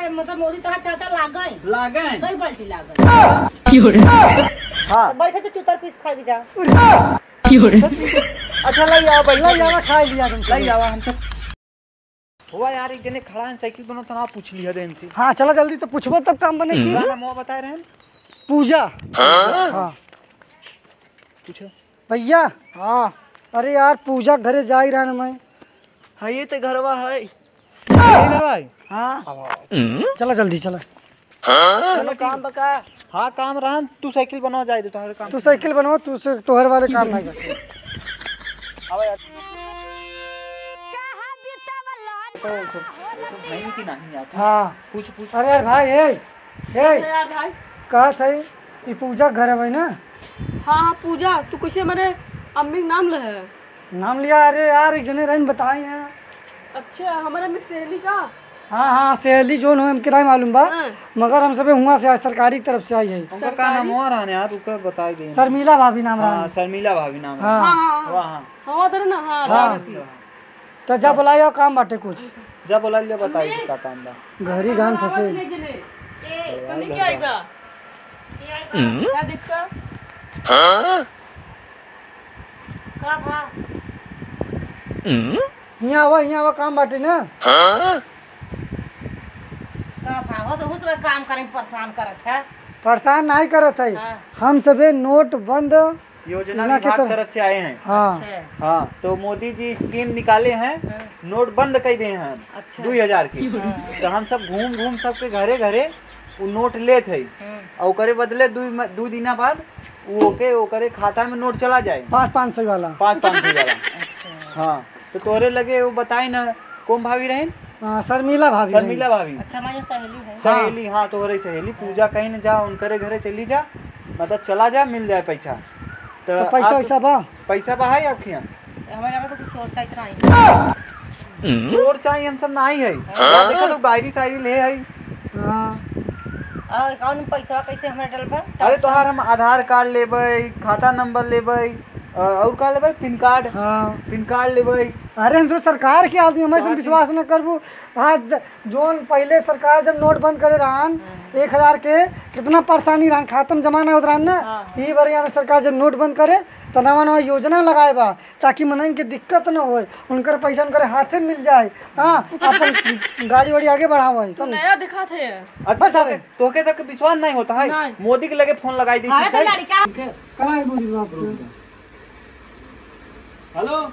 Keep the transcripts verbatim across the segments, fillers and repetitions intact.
मतलब मोदी तोहार चाचा लागै? लागै। कई बाल्टी लागै? की हो रे? हाँ। बैठे तो चुतर पीस खा के जा। की हो रे? अच्छा, लाई आवा, बैठा। लाई आवा, खा लिया तुमसे। लाई आवा, हम सब। हुआ यार, एक जने खड़ा है, साइकिल बनवा, तो ना पूछ लिया दे इनसे। हाँ, चला जल्दी, तो पूछबो तब काम बने की। का नाम हुआ बताए रहे हैं? पूजा। हाँ। हाँ। पूछो। भैया। हाँ। अरे यार, पूजा के घरे जाई रहन मैं। हाँ, ये तो घरवा है। ये घरवा है? हाँ। चला जल्दी, चला। चलो, काम बका। हाँ, काम रहन, तू साइकिल बनवा जाए दे, तोहरे काम। तू साइकिल बनवा, तू से, तोहर वाले काम नहीं करते। अब यार। कहाँ बितावल तो, तो, तो भाई की नहीं आता। हाँ। पूछ, पूछ। अरे यार भाई, ए, ए, अरे यार भाई। कहा था ई पूजा घर है भाई ना? हाँ, हाँ, पूजा, तू कैसे मने अम्मी के नाम ले है? नाम लिया? अरे यार, एक जने रहन बताई ना। अच्छा, हमारे अम्मी के सहेली का? हाँ, हाँ, सहेली जोन हो, हमके नहीं मालूम बा, हाँ। मगर हम सबे हुआं से आए, सरकारी तरफ से आई है। उनका का नाम सरकारी? हुआ रहन यार, उनका बताई दे। शर्मिला भाभी नाम हाँ, रहन। शर्मिला भाभी नाम हाँ। रहन। हाँ, हाँ, हाँ। वाह, हाँ। हाँ, उधर ना, हाँ, हाँ। जानत ही। तो जा बुलाया, काम बाटे कुछ। जा बुला लिया, बताई अम्मी। दे का काम बा। घरी गान फंसे। ए, तुमने क्या आएगा? हम्म? क्या दिक्कत? हाँ? का बा? हम्म? हियाँ आवा, हियाँ आवा, काम बाटे ना। हाँ? का बा? हो तो उस समय काम करे, परेशान करत है। परेशान नहीं करत है। हाँ। हम सबे नोट बंद योजना योजना के विभाग तरफ तरफ से आए हैं। हाँ। अच्छा। हाँ, तो मोदी जी स्कीम निकाले हैं, हाँ। नोट बंद कर दे हैं अच्छा। दुई हजार के। हाँ। तो हम सब घूम घूम सबके घरे घरे उ नोट लेत है। हम्म। और ओकरे बदले दू म-, दू दिना बाद उ ओके, ओकरे खाता में नोट चला जाए। पाँच पाँच सौ वाला। पाँच पाँच सौ वाला। अच्छा। हाँ, तो तोहरे लगे वो बताई ना, कौन भाभी रहिन? हाँ, शर्मिला भाभी रहिन। शर्मिला भाभी। अच्छा, हमारी सहेली है। सहेली, हाँ, तोहरे सहेली। पूजा कहीं न जा, उनकरे घरे चली जा, मतलब चला जा, मिल जाए पैसा। तो तो पैसा आप वैसा बा? पैसा बा है आपके यहाँ? हमें लगा था तू चोर चाय इतना आई। चोर चाय हम सब ना आई है। हाँ? यार देखा तो डायरी सायरी ले आई। हाँ। और अकाउंट में पैसा कैसे हमें डलबा? अरे तोहार हम आधार कार्ड लेबै, खाता नंबर लेबै, अ, और का लेबै? पिन कार्ड। हाँ। पिन कार्ड लेबै। अरे हम सब सरकार के आदमी, हमें सब तोहार विश्वास न करबू। आज ज-, जोन पहले सरकार जब नोट बंद करे रहन, हाँ। एक हजार के, कितना परेशानी रहन, खाता में जमा ना होत रहन ना। हाँ। ई बार यहाँ सरकार जब नोट बंद करे, तो नवा नवा योजना लगाए बा, ताकि मनइन के दिक्कत न होए, उनकर पैसा उनकर हाथे मिल जाए। हाँ, अपन गाड़ी वाड़ी आगे बढ़ावे, तू समझ? नया दिखात है। अच्छा, बस सारे। तोके, तोके सबके विश्वास नहीं होता है? नहीं। मोदी के लगे फोन लगाई दी अरे सीधा। तो लड़का ठीक है? कराए मोदी से बात। रुक जा। हेलो,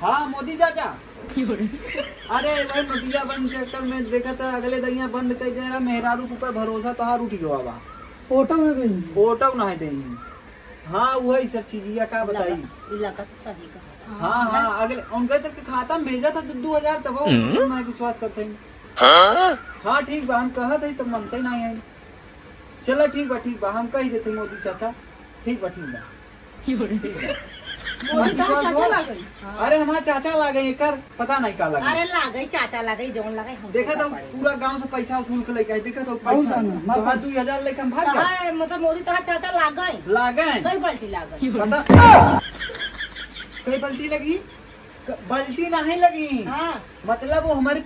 हाँ मोदी चाचा। अरे वही नोटिया बंद के चक्कर में देखा था, अगले दइया बंद कर दे रहा, मेहरारू के ऊपर भरोसा तोहार उठ गया बा। ऑटो में गई। ऑटो नहीं देंगे। हाँ, वही सब चीजिया का बताई। लगा, लगा तो सही कहा। हाँ, हाँ, अगले उनके सबके खाता में भेजा था दो, दो हजार, तब वो हम्म। मैं विश्वास करते हैं। हाँ? हाँ, ठीक बा, हम कहत हई तो मनते नहीं है। चला, ठीक बा, ठीक बा, हम कह देते हैं मोदी चाचा। ठीक बा, ठीक बा। ठीक बा। मोदी हम विश्वास चाचा हो? लागल। अरे, हमार चाचा लागे, एकर पता नहीं का लागे। अरे, लागे, चाचा लागे, जौन लागे, हमसे देखा का तो पड़ेगा? पूरा गांव से पैसा वसूल के लेके आए, देखा तो बहुत पैसा। आनंद, तोहार मतलब दू हजार लेके हम भाग जाए। कहाँ है? मतलब, मोदी तोहार चाचा लागे। लागे। कई बाल्टी लागे। पता? कई बाल्टी लगी? क-, बाल्टी नहीं लगी। हाँ। मतलब, वो हमारे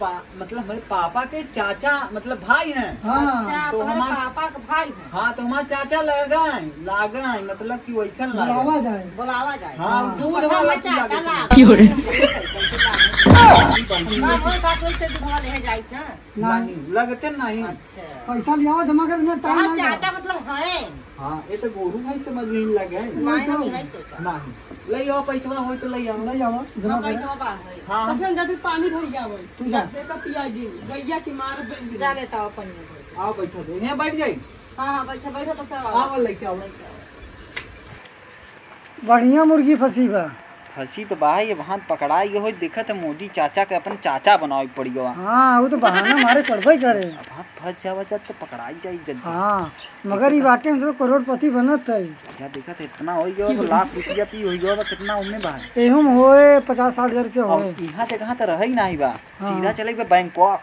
पा-, मतलब, हमारे पापा के चाचा, मतलब, भाई हैं। हाँ। अच्छा, तो तुम्हारे हमारे पापा के भाई हैं। हाँ, तो हमारे चाचा लगे हैं, लागे हैं, मतलब कि वैसन लागे। बुलावा जाए। बुलावा जाए। हाँ, हाँ। दूध पता वाला हमारे चाचा लागे। लागे। क्यों रे? ना, वो का कोई से दूधवा लेहे जाइत ना? नहीं। नहीं, लगते नहीं। अच्छा। पैसा लियावा जमा कर, इतना टाइम हाँ, नहीं बा। चाचा मतलब हैं। हाँ, ये तो गोरू भाई समझ नहीं लगे। नहीं, हम नहीं सोचा। नहीं। ले आओ, पैसवा होई तो ले आओ। ले आओ, जमा हाँ, करो। पैसवा बा है। हाँ, हम अच्छा, जाते पानी भर के आवे। तू जा। देखा पिया जी, गैया की मार बन गई। जा लेता हूँ पानी भर के। आओ, बैठा दो। यहाँ बैठ जाई। हाँ, हाँ, बैठा, बैठा तो सब आओ। आओ, लेके आओ। लेके आओ। बढ़िया मुर्गी फंसी बा। फंसी तो बा, ये वहाँ पकड़ाई गए हो, देखत है मोदी चाचा के अपन चाचा बनावे पड़ गवा। हाँ, वो तो बहाना मारे पड़बे करे। अब हाथ फंस जावा जा तो पकड़ाई जाई जल्दी। हाँ, मगर ई बाटे में सब करोड़पति बनत है। या देखत है, इतना हो गया, वो लाख रुपया पी हो गया, वो कितना उम्मे बा है। एहू में होए पचास साठ हजार रुपया और होए। यहाँ जगह तो रहे ही नहीं बा, हाँ। सीधा चले गए बैंकॉक।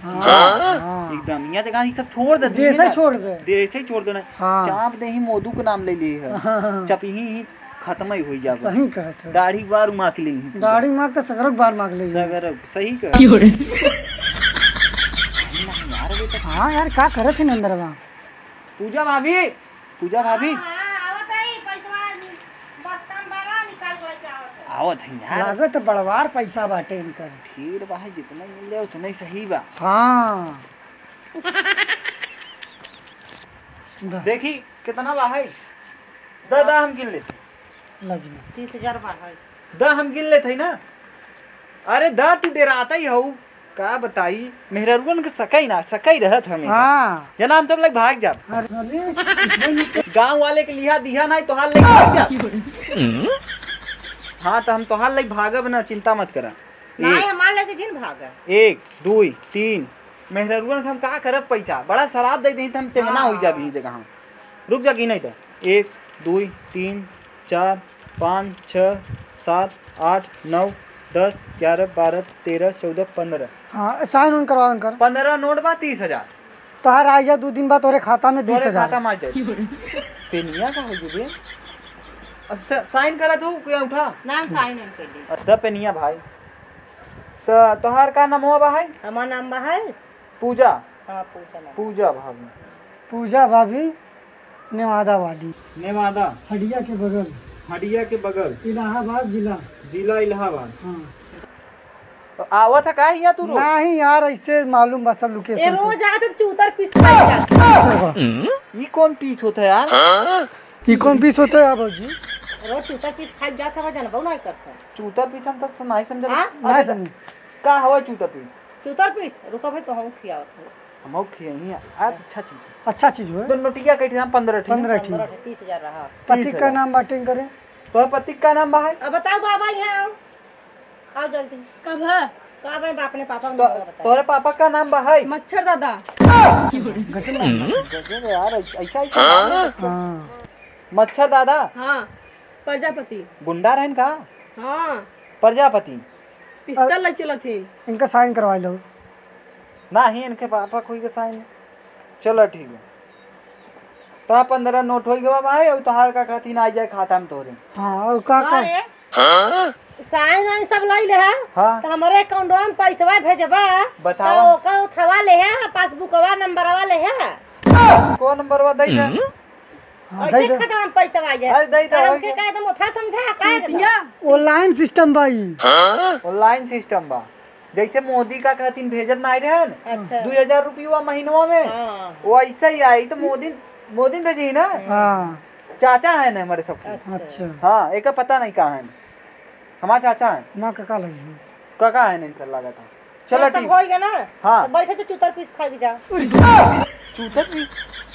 हाँ, सीधा। हाँ। एकदम, यहाँ जगह ये सब छोड़ दे, देश ही छोड़ दे। देश ही छोड़ देना। हाँ। चाप दे ही मोदू के नाम ले लिए है। हाँ। चप ही, ही खत्म ही हो जावे। सही कहत है। दाढ़ी बार माख ली ही पूरा। दाढ़ी माख के सगरक बार माख ली ही। सगरक, सही कह। क्यों रे? हाँ यार, का करत है अंदरवा? पूजा भाभी, पूजा भाभी। हाँ, हाँ, आवत है, पैसवा बस्ता में भरा, निकाल के लेके आवत है। आवत है यार। लागत है बड़वार पैसा बाटे इनकर। ढेर बा है, जितना मिल जाए उतना ही सही बा। हाँ। द- देखी, कितना बा है? द, द, हम गिन लेते। लगी ना। तीस हजार बा है। द, हम गिन लेते ही ना। अरे द, तू डेरात ही हऊ। का बताई, मेहररुअन के सकई ना, सकई रहत हमेशा। हाँ। जना हम सब लग भाग जाब। अरे, अरे, कुछ नहीं। गाँव वाले के लिहा दिहा ना, तोहार लग भाग जाब। हाँ, तो हम तोहार लग भागब ना, चिंता मत करा। नाहीं, एक, हमार लगे जिन भागा। एक, दुई, तीन। मेहररुअन के हम का करब पैसा? बड़ा शराब दे देही त हम टेंगना हाँ। होई जाब ई जगह। रुक जा, गिनई त। एक, दुई, तीन, चार, पाँच, छः, सात, आठ, नौ, दस, ग्यारह, बारह, तेरह, चौदह, पन्द्रह। हाँ, sign on करवाओ इनकर। पन्द्रह नोट बा तीस हजार। तोहार आई जा दू दिन बाद तोरे खाता में तोरे बीस हजार। खाता में आ जाए। पेनिया का हो गई बे? अच्छा, sign करा तू, कोई उठा। नाम sign on कर ले। द पेनिया भाई। त तोहार का नाम हुआ बा है? हमार नाम बा है? पूजा। हाँ, पूजा नाम। पूजा भाभी। पूजा भाभी, नेवादा वाली। नेवादा। हडिया के बगल। हडिया के बगल। इलाहाबाद जिला। जिला इलाहाबाद। हाँ। तो आवत है का हियाँ तू रोज? नहीं यार, ऐसे मालूम बा सब ए, location से। रोज आते चूतर पीस खाई जाते। ई कौन पीस होता है यार? ई कौन पीस होता है यार भौजी? रोज चूतर पीस खाई जात हवा, जानबो नहीं करता। चूतर पीस हम तब से नहीं समझल। हाँ? नहीं अच्छा, समझे। का हवा चूतर पीस? चूतर पीस, रुको भाई, तो हम खियावत हई। हम खियाई, अच्छा चीज है। अच्छा चीज हो। तो नोटिया कह रहे हम पन्द्रह ठीक। पन्द्रह ठीक। पन्द्रह ठीक, तीस हजार रहा। पति तीस हजार। का नाम बाटिंग करे? तो पति का नाम बा है? अब बताओ बाबा, यहाँ आओ। आओ जल्दी। कब है? का बा, अपने पापा का तो, नाम बताओ। तोहरे पापा का नाम बा है? मच्छर दादा। गजब नाम बा। गजब यार, ऐसा, ऐसा नाम है। हाँ। मच्छर दादा? हाँ, प्रजापति। गुंडा रहन का? हाँ। प्रजापति। पिस्तौल ले चलत ही। इनका sign करवा लो। नाही, इनके पापा कोई के sign। चलो ठीक है। तो पन्द्रह नोट हो गवा भाई, और तोहार का कहती ना आ जाए खाता में तोरे। हाँ, और का का? अरे, sign वाइन सब लाई ले है। हाँ। तो हमारे account में पैसवा भेजबा। बतावा। तो ओकर उठवा ले है, passbookवा नंबरवा ले है। कौन नंबरवा दे दे? हाँ, ऐसे दे दे। खाता में पैसवा आ जाए। अरे दे दे, और और हमके क्या? कह दे, मोथा समझा, का एकदम? चूतिया। Online system बा ई। Online system बा। जैसे मोदी का कहतीन भेजत नाई रहन, अच्छा। दू हजार रुपया महीनवा में, हाँ। वैसे ही आई तो मोदी, मोदी भेजी ना। हाँ। चाचा है ना हमारे सबके। अच्छा। अच्छा। हाँ, एक पता नहीं कहाँ है। हमार चाचा है। हमार काका लगी है। काका है ना इनकर लागत है। चलो तब ठीक। होई गया ना? हाँ। तो बैठे तो चूतर पीस खा के जा। चूतर पीस?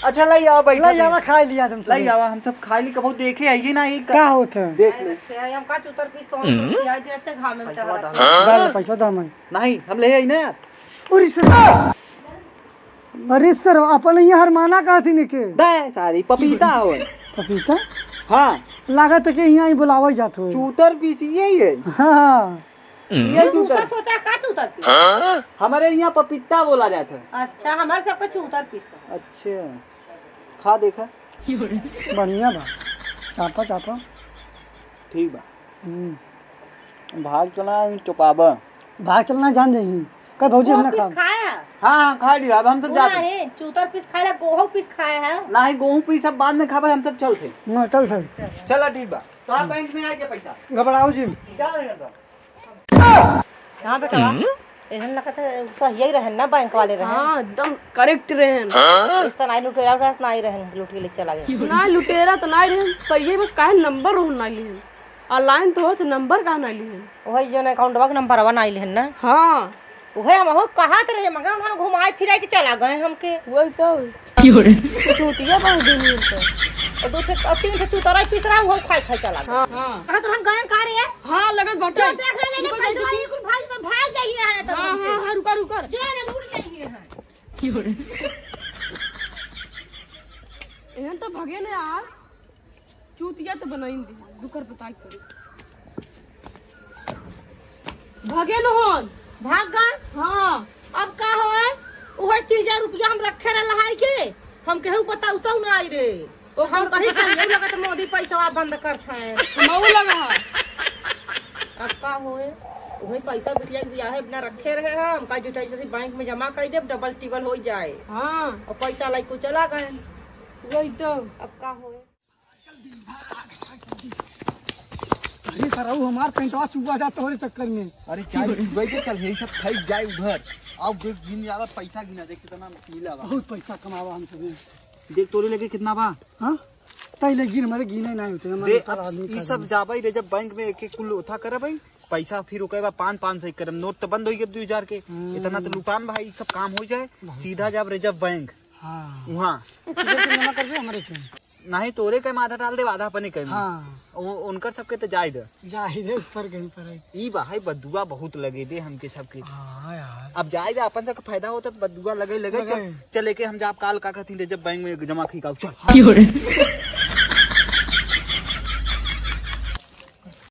अच्छा, लाई आवा, बैठा लाई थे। आवा, खाई लिया हम सब। लाई आवा, हम सब खाई ली, कबो देखे आइए ना, ये का होत है? देख ले। अच्छा, हम का चूतर पीस तो हम सब खिया दे, अच्छा, घाम में पैसा चढ़ा डाल। डाल, पैसा दे हमें। नहीं, हम ले आई ना यार। अरे सर, अरे सर, अपन यहाँ हरमाना कहा थी निके? दे सारी, पपीता हो। पपीता? हाँ। लागत है कि यहाँ ही बुलावा जात हो। चूतर पीस यही है। हाँ। ये दूसरा चूतर। सोचा का चूतर पीस? हमारे यहाँ पपीता बोला जाता है। अच्छा, हमारे सबके चूतर पीस का। अच्छा, खा देखा। बढ़िया बा, चापा, चापा। ठीक बा। हम्म। भाग चला, चुपाबा। भाग चलना जान जाइए। कब भौजी वो हमने पीस खा खाए है? हाँ, हाँ, खा लिया, अब हम सब वो जाते। नहीं, चूतर पीस खाए ला, गोहू पीस खाए है। नहीं, गोहू पीस सब बाद में खाबे, हम सब चलते। ना, चल सही। चला, ठीक बा। तो आप बैंक में आ गया पैसा। घबराओ जी। क्या रहेगा? हाँ बेटा, हम्म? एहन लगत है, उ सही रहन ना, बैंक वाले रहन। हाँ, एकदम correct रहन। इस तरह लुटेरा उटेरा तो नाई रहन, लूट के ले चला गया। ना, लुटेरा तो नाई रहन, पर ये में काहे नंबर ओहन नाई लिहन? Online तो होत, नंबर काहे नाई लिहन? वही जो ना account बा के नंबरवा नाई लिहन ना। हाँ। वही हम हो कहत रहे, मगर उन्होंने घुमाए फिराए के चला गए हमके। वही तो। की हो रे? चूतिया बांध देनी है तो। और दो ठे, और तीन ठे चूतरा पीस रहा, वो खाए खाए चला गया। हाँ, हाँ। कहा तो हम गए का रे? हाँ, लगत बाटे। जो देख रहे हैं, रुको, पैसा जल्दी। ये कुल भाई तो भाग जाइए है तो हाँ, हमके। हाँ, हाँ, रुका, रुका। जो है ना, लूट जाइए है। की हो रे? एहन तो भगे ने यार। चूतिया तो बनाइन दे, दुकर बताई करी। भागे न होन। भाग गए? हाँ। अब का होए? उहे तीस हजार रुपया हम रखे रहे लहाई के, हम केहू बताउतौ ना आई रे। ओ हम कहीं से ये लगत मोदी पैसा बंद करत है। हमहू लगा है। अब का होए? वही पैसा बिटिया के बियाहे अपना रखे रहे हम, का जुटाई जैसे बैंक में जमा कर देब, डबल टिबल हो जाए। हाँ। और पैसा लाई को चला गए। वही तो। अब का होए? अरे सरऊ, हमार पैंटवा चुआ जात तोहरे चक्कर में। अरे चाय पीबै के चल, यही सब खाई जाए उधर। आओ देख, गिन ज्यादा पैसा गिना, देख कितना मिला बा। बहुत पैसा कमावा हम सभी। देख तोरे लगे कितना बा। हाँ? तई ले गिन, हमारे गिने नहीं होते, हमारे देख, ऊपर अब आदमी ई का सब जाबे रे, जब बैंक में एक एक कुल ओथा करबे, पैसा फिर ओके बाद पाँच, पाँच सौ करम, नोट तो बंद हो गए दो हजार के। हम्म। इतना तो लुटान भाई, सब काम हो जाए, बहुत सीधा जाब रिजर्व बैंक। हाँ। वहाँ। किधर से जमा करबे हमारे के? नहीं, तोरे के माथा डाल दे, आधा अपने के में। हाँ। उ-, उनकर सबके तो जाए दे। जाए दे, ऊपर कहीं पर है। ई बा है, बदुआ बहुत लगे दे हमके सबके। हाँ यार। अब जाए दे, अपन सबके फायदा होता तो बदुआ लगे, लगे, लगे। चल, चले के हम जाब काल का कहती रिजर्व बैंक में जमा खी का, चल। हाँ।